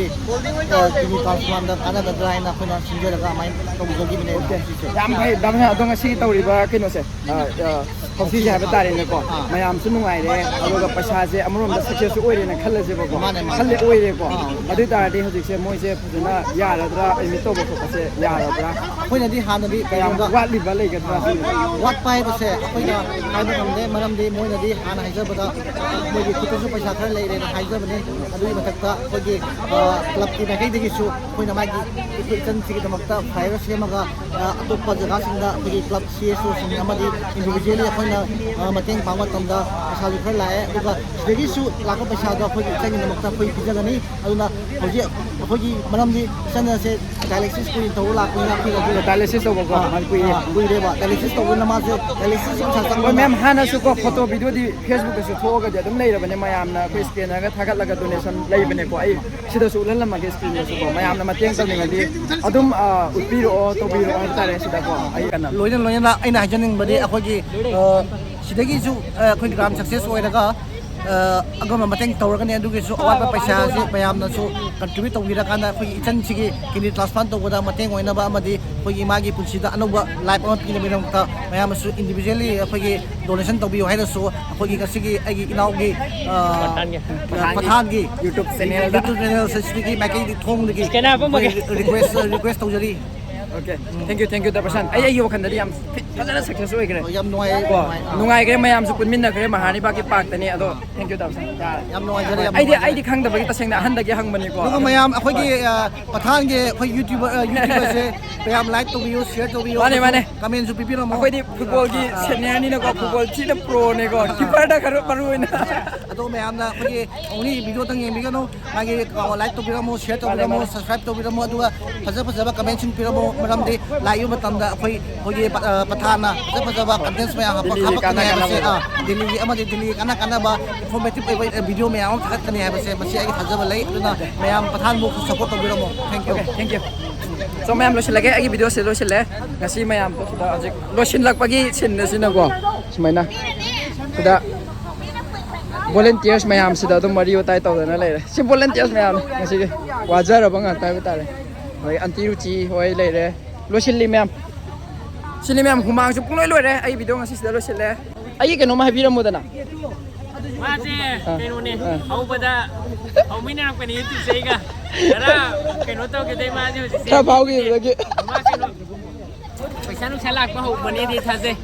ꯑ, ꯀꯤꯗꯅꯤ ꯇ꯭ꯔꯥꯟꯁꯄ꯭ꯂꯥꯟꯗ ꯀꯥꯟꯅꯒꯗ꯭ꯔꯥ ꯍꯥꯏꯅ ꯑꯩꯈꯣꯏꯅ ꯁꯤꯟꯖꯔꯒ ꯑꯗꯨꯃꯥꯏꯅ ꯇꯧꯖꯈꯤꯕꯅꯦ꯫ ꯑꯣꯀꯦ꯫ ꯁꯤꯁꯦ ꯌꯥꯝ ꯐꯩ, ꯗꯥ ꯃꯦꯍꯥ꯫ ꯑꯗꯣ ꯉꯁꯤꯒꯤ ꯇꯧꯔꯤꯕ ꯀꯩꯅꯣꯁꯦ, ꯑ, ꯑ, ꯊꯧꯁꯤꯁꯦ ꯍꯥꯏꯕ ꯇꯥꯔꯦꯅꯦꯀꯣ꯫ ꯑꯥ꯫ ꯃꯌꯥꯝꯁꯨ ꯅꯨꯡꯉꯥꯏꯔꯦ, ꯑꯗꯨꯒ ꯄꯩꯁꯥꯁꯦ ꯑꯃꯔꯣꯝꯗ ꯁꯛꯁꯦꯁꯁꯨ ꯑꯣꯏꯔꯦꯅ ꯈꯜꯂꯁꯦꯕꯀꯣ꯫ ꯃꯥꯅꯦ, ꯃꯥꯅꯦ꯫ ꯈꯜꯂꯦ, ꯑꯣꯏꯔꯦꯀꯣ꯫ ꯑꯥ꯫ ꯑꯗꯨ ꯑꯣꯏ ꯇꯥꯔꯗꯤ ꯍꯧꯖꯤꯛꯁꯦ ꯃꯣꯏꯁꯦ ꯐꯖꯅ ꯌꯥꯔꯗ꯭ꯔꯥ, ꯑꯦꯗꯃꯤꯠ ꯇꯧꯕ ꯈꯣꯠꯄꯁꯦ ꯌꯥꯔꯕ꯭ꯔꯥ? ꯑꯩꯈꯣꯏꯅꯗꯤ ꯍꯥꯟꯅꯗꯤ ꯀꯌꯥꯝ ꯀꯩꯅꯣꯗ ꯋꯥꯠꯂꯤꯕ ꯂꯩꯒꯗ꯭ꯔꯥ ꯁꯤꯅꯤ? ꯋꯥꯠꯄ ꯍꯥꯏꯕꯁꯦ ꯑꯩꯈꯣꯏꯅ ꯍꯥꯏꯕ ꯉꯝꯗꯦ, ꯃꯔꯝꯗꯤ ꯃꯣꯏꯅꯗꯤ ꯍꯥꯟꯅ ꯍꯥꯏꯖꯕꯗ ꯃꯣꯏꯒꯤ ꯈꯨꯠꯇꯁꯨ ꯄꯩꯁꯥ ꯈꯔ ꯂꯩꯔꯦꯅ ꯍꯥꯏꯖꯕꯅꯤ꯫ ꯑꯗꯨꯒꯤ ꯃꯊꯛꯇ ꯑꯩꯈꯣꯏꯒꯤ, ꯑ, ꯀ꯭ꯂꯕꯀꯤ ꯃꯥꯏꯀꯩꯗꯒꯤꯁꯨ ꯑꯩꯈꯣꯏꯅ ꯃꯥꯒꯤ ꯑꯩꯈꯣꯏ ꯏꯆꯟꯁꯤꯒꯤꯗꯃꯛꯇ ꯐ꯭ꯂꯥꯏꯌꯔ ꯁꯦꯝꯃꯒ, ꯑ, ꯑꯇꯣꯞꯄ ꯖꯒꯥꯁꯤꯡꯗ ꯑꯩꯈꯣꯏꯒꯤ ꯀ꯭ꯂꯕ ꯁꯤ ꯑꯦꯁ ꯑꯣꯁꯤꯡ ꯑꯃꯗꯤ ꯏꯟꯗꯤꯕꯤꯖꯨꯋꯦꯜꯂꯤ ꯑꯩꯈꯣꯏꯅ, ꯑ, ꯃꯇꯦꯡ ꯄꯥꯡꯕ ꯃꯇꯝꯗ ꯄꯩꯁꯥꯁꯨ ꯈꯔ ꯂꯥꯛꯑꯦ꯫ ꯑꯗꯨꯒ ꯁꯤꯗꯒꯤꯁꯨ ꯂꯥꯛꯄ ꯄꯩꯁꯥꯗꯣ ꯑꯩꯈꯣꯏꯒꯤ ꯏꯆꯟꯒꯤꯗꯃꯛꯇ ꯑꯩꯈꯣꯏ ꯄꯤꯖꯒꯅꯤ꯫ ꯑꯗꯨꯅ ꯍꯧꯖꯤꯛ ꯑꯩꯈꯣꯏꯒꯤ ꯃꯔꯝꯗꯤ ꯏꯆꯟ ꯑꯁꯦ ꯗꯥꯏꯂꯥꯏꯁꯤꯁ ꯀꯨꯏꯅ ꯇꯧꯕ ꯂꯥꯛꯄꯅꯤꯅ ꯑꯩꯈꯣꯏꯅ ꯑꯗꯨ ꯗꯥꯏꯂꯥꯏꯁꯤꯁ ꯇꯧꯕꯀꯣ? ꯑꯥ, ꯃꯥꯗꯤ ꯀꯨꯏꯔꯦ꯫ ꯑꯥ, ꯀꯨꯏꯔꯦꯕ꯫ ꯗꯥꯏꯂꯥꯏꯁꯤꯁ ꯇꯧꯕꯅ ꯃꯥꯁꯦ ꯗꯥꯏꯂꯥꯏꯁꯤꯁ ꯄꯩꯁꯥ ꯍꯣꯏ, ꯆꯪꯕꯅ ꯃꯦꯝ, ꯍꯥꯟꯅꯁꯨ ꯀꯣ, ꯐꯣꯇꯣ ꯚꯤꯗꯤꯑꯣꯗꯤ ꯐꯦꯁꯕꯨꯛꯇꯁꯨ ꯊꯣꯛꯑꯒꯗꯤ ꯑꯗꯨꯝ ꯂꯩꯔꯕꯅꯦ, ꯃꯌꯥꯝꯅ ꯑꯩꯈꯣꯏ ꯁ꯭ꯀꯦꯟꯅꯔꯒ ꯊꯥꯒꯠꯂꯒ ꯗꯣꯅꯦꯁꯟ ꯂꯩꯕꯅꯦꯀꯣ꯫ ꯑꯩ ꯁꯤꯗꯁꯨ ꯎꯠꯍꯜꯂꯝꯃꯒꯦ ꯁ꯭ꯀ꯭ꯔꯤꯟꯗꯁꯨꯀꯣ, ꯃꯌꯥꯝꯅ ꯃꯇꯦꯡ ꯇꯧꯅꯤꯡꯉꯗꯤ ꯑꯗꯨꯝ, ꯑ, ꯎꯠꯄꯤꯔꯛꯑꯣ, ꯇꯧꯕꯤꯔꯛꯑꯣ ꯍꯥꯏꯕ ꯇꯥꯔꯦ ꯁꯤꯗꯀꯣ꯫ ꯑꯩ ꯀꯟꯅ ꯂꯣꯏꯅ ꯂꯣꯏꯅꯅ ꯑꯩꯅ ꯍꯥꯏꯖꯅꯤꯡꯕꯗꯤ ꯑꯩꯈꯣꯏꯒꯤ, ꯑ, ꯁꯤꯗꯒꯤꯁꯨ, ꯑ, ꯑꯩꯈꯣꯏ ꯒ꯭ꯔꯥꯟ ꯁꯛꯁꯦꯁ ꯑꯣꯏꯔꯒ, ꯑ, ꯑꯉꯝꯕ ꯃꯇꯦꯡ ꯇꯧꯔꯒꯅꯤ꯫ ꯑꯗꯨꯒꯤꯁꯨ ꯑꯋꯥꯠꯄ ꯄꯩꯁꯥꯁꯤ ꯃꯌꯥꯝꯅꯁꯨ ꯀꯟꯇ꯭ꯔꯤꯕ꯭ꯌꯨꯠ ꯇꯧꯕꯤꯔꯀꯥꯟꯗ ꯑꯩꯈꯣꯏꯒꯤ ꯏꯆꯟꯁꯤꯒꯤ ꯀꯤꯗꯅꯤ ꯇ꯭ꯔꯥꯟꯁꯄ꯭ꯂꯥꯟ ꯇꯧꯕꯗ ꯃꯇꯦꯡ ꯑꯣꯏꯅꯕ ꯑꯃꯗꯤ ꯑꯩꯈꯣꯏꯒꯤ ꯃꯥꯒꯤ ꯄꯨꯟꯁꯤꯗ ꯑꯅꯧꯕ ꯂꯥꯏꯐ ꯑꯃ ꯄꯤꯅꯕꯒꯤꯗꯃꯛꯇ ꯃꯌꯥꯝꯅꯁꯨ ꯏꯟꯗꯤꯕꯤꯖꯨꯋꯦꯜꯂꯤ ꯑꯩꯈꯣꯏꯒꯤ ꯗꯣꯅꯦꯁꯟ ꯇꯧꯕꯤꯌꯨ ꯍꯥꯏꯅꯁꯨ ꯑꯩꯈꯣꯏꯒꯤ ꯉꯁꯤꯒꯤ ꯑꯩꯒꯤ ꯏꯅꯥꯎꯒꯤ, ꯑ, ꯄꯊꯥꯟꯒꯤ ꯄꯊꯥꯟꯒꯤ YouTube channelꯗ YouTube channel ꯁꯤꯒꯤ ꯃꯥꯏꯀꯩꯒꯤ ꯊꯣꯡꯗꯒꯤ channel ꯍꯥꯞꯄꯝꯃꯒꯦ꯫ ꯑꯩꯈꯣꯏꯒꯤ ꯔꯤꯀ꯭ꯋꯦꯁ, ꯔꯤꯀ꯭ꯋꯦꯁ ꯇꯧꯖꯔꯤ꯫ Okay, thank you, thank you, ꯗꯥ ꯄ꯭ꯔꯁꯥꯟ꯫ ꯑꯩ ꯑꯩꯒꯤ ꯋꯥꯈꯜꯗꯗꯤ ꯌꯥꯝ ꯐꯖꯅ success ꯑꯣꯏꯈ꯭ꯔꯦ꯫ ꯌꯥꯝ ꯅꯨꯡꯉꯥꯏ, ꯀꯣ ꯅꯨꯡꯉꯥꯏ, ꯑꯥ꯫ ꯅꯨꯡꯉꯥꯏꯈ꯭ꯔꯦ, ꯃꯌꯥꯝꯁꯨ ꯄꯨꯟꯃꯤꯟꯅꯈ꯭ꯔꯦ ꯃꯍꯥꯔꯥꯅꯤ ꯄꯥꯔꯛꯀꯤ ꯄꯥꯔꯛꯇꯅꯤ꯫ ꯑꯗꯣ thank you, ꯗꯥ ꯄ꯭ꯔꯁꯥꯟ꯫ ꯌꯥꯝ ꯅꯨꯡꯉꯥꯏꯖꯔꯦ, ꯌꯥꯝ ꯑꯩꯗꯤ ꯅꯨꯡꯉꯥꯏꯖꯔꯦ꯫ ꯑꯩꯗꯤ ꯈꯪꯗꯕꯒꯤ ꯇꯁꯦꯡꯅ ꯑꯍꯟꯗꯒꯤ ꯍꯪꯕꯅꯤꯀꯣ꯫ ꯑꯗꯨꯒ ꯃꯌꯥꯝ ꯑꯩꯈꯣꯏꯒꯤ, ꯑ, ꯄꯊꯥꯟꯒꯤ ꯑꯩꯈꯣꯏ YouTuber, ꯑ, YouTuberꯁꯦ ꯃꯌꯥꯝ like ꯇꯧꯕꯤꯌꯨ, share ꯇꯧꯕꯤꯌꯨ, ꯃꯥꯅꯦ, ꯃꯥꯅꯦ꯫ commentꯁꯨ ꯄꯤꯕꯤꯔꯝꯃꯣ꯫ ꯑꯩꯈꯣꯏꯗꯤ footballꯒꯤ seniorꯅꯤꯅꯀꯣ, football ꯊꯤꯅ proꯅꯦꯀꯣ, keeperꯗ ꯈꯔ ꯃꯔꯨ ꯑꯣꯏꯅ꯫ ꯑꯗꯣ ꯃꯌꯥꯝꯅ ꯑꯩꯈꯣꯏꯒꯤ only videoꯗꯪ ꯌꯦꯡꯕꯤꯒꯅꯨ, ꯃꯥꯒꯤ, ꯑ, like ꯇꯧꯕꯤꯔꯝꯃꯣ, share ꯇꯧꯕꯤꯔꯝꯃꯣ, subscribe ꯇꯧꯕꯤꯔꯝꯃꯣ, ꯑꯗꯨꯒ ꯐꯖ ꯐꯖꯕ commentꯁꯤꯡ ꯄꯤꯔꯝꯃꯣ꯫ ꯃꯔꯝꯗꯤ ꯂꯥꯛꯏꯕ ꯃꯇꯝꯗ ꯑꯩꯈꯣꯏ, ꯑꯩꯈꯣꯏꯒꯤ ꯄ-, ꯑ, ꯄꯊꯥꯟꯅ ꯐꯖ ꯐꯖꯕ contents ꯃꯌꯥꯝ ꯍꯥꯞꯄ-, ꯗꯤꯜꯂꯤꯒꯤ ꯍꯥꯞꯄꯛꯀꯅꯤ ꯀꯥꯟꯅ ꯍꯥꯏꯕꯁꯦ, ꯀꯥꯟꯅꯕ꯫ ꯑ, ꯗꯤꯜꯂꯤꯒꯤ ꯑꯃꯗꯤ ꯗꯤꯜꯂꯤꯒꯤ ꯀꯥꯟꯅ ꯀꯥꯟꯅꯕ informative ꯑꯣꯏꯕ video ꯃꯌꯥꯝ ꯑꯃ ꯊꯥꯒꯠꯀꯅꯤ ꯍꯥꯏꯕꯁꯦ ꯃꯁꯤ ꯑꯩꯒꯤ ꯊꯥꯖꯕ ꯂꯩ꯫ ꯑꯗꯨꯅ ꯃꯌꯥꯝ ꯄꯊꯥꯟꯕꯨ support ꯇꯧꯕꯤꯔꯝꯃꯣ꯫ Thank you꯫ Thank you꯫ So ꯃꯌꯥꯝ ꯂꯣꯏꯁꯤꯜꯂꯒꯦ, ꯑꯩꯒꯤ videoꯁꯦ ꯂꯣꯏꯁꯤꯜꯂꯦ꯫ ꯉꯁꯤ ꯃꯌꯥꯝ ꯁꯤꯗ ꯍꯧꯖꯤꯛ ꯂꯣꯏꯁꯤꯜꯂꯛꯄꯒꯤ sceneꯅ ꯁꯤꯅꯀꯣ, ꯁꯨꯃꯥꯏꯅ ꯁꯤꯗ volunteers ꯃꯌꯥꯝꯁꯤꯗ ꯑꯗꯨꯝ ꯋꯥꯔꯤ ꯋꯥꯇꯥꯏ ꯇꯧꯗꯅ ꯂꯩꯔꯦ꯫ ꯁꯤ volunteers ꯃꯌꯥꯝꯅꯤ ꯉꯁꯤꯒꯤ ꯋꯥꯖꯔꯕ ꯉꯥꯛꯇ ꯍꯥꯏꯕ ꯇꯥꯔꯦ꯫ ꯑꯗꯒꯤ ꯑꯟꯇꯤ ꯔꯨꯆꯤ ꯍꯣꯏ ꯂꯩꯔꯦ꯫ ꯂꯣꯏꯁꯤꯜꯂꯤ ꯃꯌꯥꯝ꯫ ꯁꯤꯅꯤ ꯃꯌꯥꯝ, ꯍꯨꯃꯥꯡꯁꯨ ꯄꯨꯡꯂꯣꯏ ꯂꯣꯏꯔꯦ꯫ ꯑꯩ video ꯉꯁꯤ ꯁꯤꯗ ꯂꯣꯏꯁꯤꯜꯂꯦ꯫ ꯑꯩꯒꯤ ꯀꯩꯅꯣꯝꯃ ꯍꯥꯏꯕꯤꯔꯝꯃꯣꯗꯅ꯫ ꯃꯥꯁꯦ ꯑꯥ, ꯀꯩꯅꯣꯅꯦ, ꯑꯥ꯫ ꯍꯧꯕꯗ ꯍꯧꯃꯤꯟꯅꯔꯛꯄꯅꯦ YouTubeꯁꯦ ꯑꯩꯒ꯫ ꯈꯔ ꯀꯩꯅꯣ ꯇꯧꯈꯤꯗꯩ ꯃꯥꯁꯦ ꯍꯧꯖꯤꯛꯁꯦ ꯈꯔ ꯐꯥꯎꯈꯤꯕꯗꯒꯤ꯫ ꯃꯥ ꯀꯩꯅꯣ ꯄꯩꯁꯥ ꯅꯨꯡꯁꯥ ꯂꯥꯛꯄ ꯍꯧꯕꯅꯦꯗꯤ ꯊꯥꯖꯩ꯫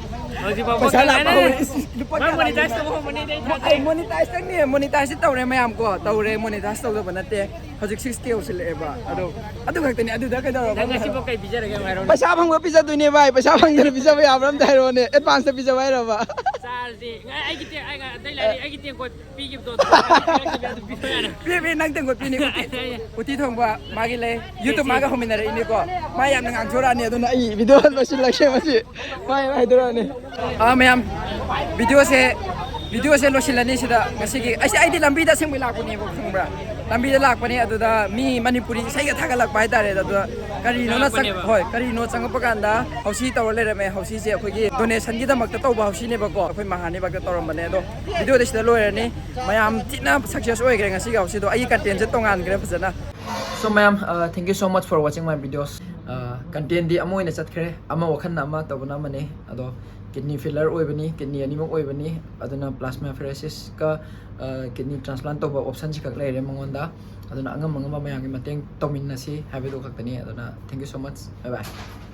ꯍꯧꯖꯤꯛ ꯐꯥꯎꯕ ꯄꯩꯁꯥ ꯂꯥꯛꯄ ꯍꯧꯔꯦ꯫ ꯏꯁ, ꯂꯨꯄꯥ ꯃꯥ ꯀꯌꯥ monetize ꯂꯥꯛꯏꯅꯣ? ꯇꯧꯕ ꯍꯧꯕꯅꯦꯗꯤ ꯑꯩ ꯑꯩ ꯊꯥꯖꯩ꯫ Monetize ꯇꯪꯅꯦ, monetizeꯇꯤ ꯇꯧꯔꯦ ꯃꯌꯥꯝ ꯀꯣ, ꯇꯧꯔꯦ, monetize ꯇꯧꯗꯕ ꯅꯠꯇꯦ꯫ ꯍꯧꯖꯤꯛ six K ꯌꯧꯁꯤꯜꯂꯛꯑꯦꯕ꯫ ꯑꯗꯣ ꯑꯗꯨ ꯈꯛꯇꯅꯤ, ꯑꯗꯨꯗ ꯀꯩꯗꯧꯔꯕ? ꯅꯪ ꯉꯁꯤꯐꯥꯎ ꯀꯩ ꯄꯤꯖꯔꯒꯦ ꯍꯥꯏꯔꯣꯅꯦ? ꯄꯩꯁꯥ ꯐꯪꯕ ꯄꯤꯖꯗꯣꯏꯅꯦ ꯚꯥꯏ, ꯄꯩꯁꯥ ꯐꯪꯗꯅ ꯄꯤꯖꯕ ꯌꯥꯕ꯭ꯔꯥ ꯑꯝꯇ ꯍꯥꯏꯔꯛꯑꯣꯅꯦ, advanceꯇ ꯄꯤꯖꯕ ꯍꯥꯏꯔꯕ? ꯆꯥꯔꯁꯤ꯫ ꯑꯩꯒꯤ ꯇꯦꯡ-, ꯑꯩ ꯑꯇꯩ ꯂꯥꯏꯔꯤ, ꯑꯩꯒꯤ ꯇꯦꯡꯀꯣꯠ ꯄꯤꯈꯤꯕꯗꯣ ꯑꯗꯨ ꯄꯤꯔꯛꯈꯤꯕ ꯑꯗꯨ ꯄꯤꯕ ꯌꯥꯔꯦ꯫ ꯄꯤ, ꯄꯤ, ꯅꯪ ꯇꯦꯡꯀꯣꯠ ꯄꯤꯅꯤ꯫ ꯎꯇꯤ, ꯌꯥꯏ, ꯌꯥꯏ꯫ ꯎꯇꯤ ꯊꯣꯡꯕ ꯃꯥꯒꯤ ꯂꯩ, YouTube ꯃꯥꯒ ꯍꯧꯃꯤꯟꯅꯔꯛꯏꯅꯤꯀꯣ꯫ ꯃꯥ ꯌꯥꯝꯅ ꯉꯥꯡꯊꯣꯔꯛꯑꯅꯤ, ꯑꯗꯨꯅ ꯑꯩ video ꯂꯣꯏꯁꯤꯜꯂꯒꯦ ꯃꯁꯤ꯫ ꯃꯥ ꯌꯥꯝ ꯍꯥꯏꯗꯣꯔꯛꯑꯅꯤ꯫ ꯑꯥ ꯃꯌꯥꯝ, videoꯁꯦ, videoꯁꯦ ꯂꯣꯏꯁꯤꯜꯂꯅꯤ ꯁꯤꯗ ꯉꯁꯤꯒꯤ꯫ ꯑꯩꯁꯦ, ꯑꯩꯗꯤ ꯂꯝꯕꯤꯗ ꯑꯁꯦꯡꯕꯩ ꯂꯥꯛꯄꯅꯦꯕ, ꯈꯪꯕ꯭ꯔꯥ? ꯂꯝꯕꯤꯗ ꯂꯥꯛꯄꯅꯦ, ꯑꯗꯨꯗ ꯃꯤ ꯃꯅꯤꯄꯨꯔꯤ ꯏꯁꯩꯒ ꯊꯥꯒꯠꯂꯛꯄ ꯍꯥꯏꯇꯥꯔꯦ꯫ ꯑꯗꯨꯗ ꯀꯔꯤꯅꯣꯅ ꯆꯪ-, ꯂꯥꯛꯄꯅꯦꯕ꯫ ꯍꯣꯏ, ꯀꯔꯤꯅꯣ ꯆꯪꯉꯛꯄ ꯀꯥꯟꯗ ꯍꯧꯁꯤ ꯇꯧꯔ ꯂꯩꯔꯝꯃꯦ꯫ ꯍꯧꯁꯤꯁꯦ ꯑꯩꯈꯣꯏꯒꯤ donationꯒꯤꯗꯃꯛꯇ ꯇꯧꯕ ꯍꯧꯁꯤꯅꯦꯕꯀꯣ꯫ ꯑꯩꯈꯣꯏ ꯃꯍꯥꯔꯥꯅꯤ ꯄꯥꯔꯛꯇ ꯇꯧꯔꯝꯕꯅꯦ꯫ ꯑꯗꯣ videoꯗꯤ ꯁꯤꯗ ꯂꯣꯏꯔꯅꯤ꯫ ꯃꯌꯥꯝ ꯊꯤꯅ success ꯑꯣꯏꯈ꯭ꯔꯦ ꯉꯁꯤꯒꯤ ꯍꯧꯁꯤꯗꯣ꯫ ꯑꯩꯒꯤ contentꯁꯦ ꯇꯣꯉꯥꯟꯈ꯭ꯔꯦ ꯐꯖꯅ꯫ So ꯃꯌꯥꯝ, uh, thank you so much for watching my videos. Uh, contentꯗꯤ ꯑꯃ ꯑꯣꯏꯅ ꯆꯠꯈ꯭ꯔꯦ, ꯑꯃ ꯋꯥꯈꯜꯅ ꯑꯃ, ꯇꯧꯕꯅ ꯑꯃꯅꯤ꯫ ꯑꯗꯣ kidney failure ꯑꯣꯏꯕꯅꯤ, kidney ꯑꯅꯤꯃꯛ ꯑꯣꯏꯕꯅꯤ꯫ ꯑꯗꯨꯅ plasmapheresisꯀ, uh, kidney transplant ꯇꯧꯕ optionꯁꯤ ꯈꯛ ꯂꯩꯔꯦ ꯃꯉꯣꯟꯗ꯫ ꯑꯗꯨꯅ ꯑꯉꯝ ꯑꯉꯝꯕ ꯃꯌꯥꯝꯒꯤ ꯃꯇꯦꯡ ꯇꯧꯃꯤꯟꯅꯁꯤ ꯍꯥꯏꯕꯗꯨ ꯈꯛꯇꯅꯤ꯫ ꯑꯗꯨꯅ thank you so much, bye bye꯫